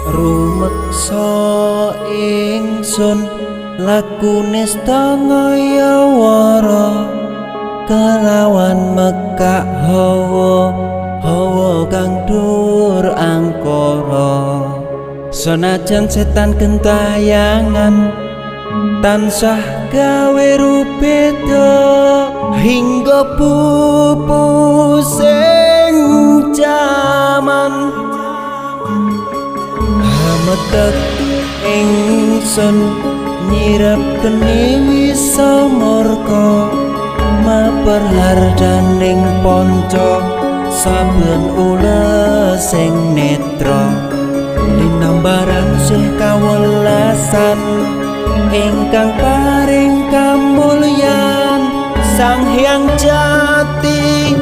Rumeksa ingsun lakune stangayawara kelawan mekak hawa hawa kang dhuwur angkara. Senajan setan gentayangan tansah gawe rubeda hingga pupusing jaman. Hametek ingsun nyirep geni wisa murka maper hardaning ponco saben ulesing netra linambaran sih kawelasan ingkang paring kamulyan Sang Hyang Jati.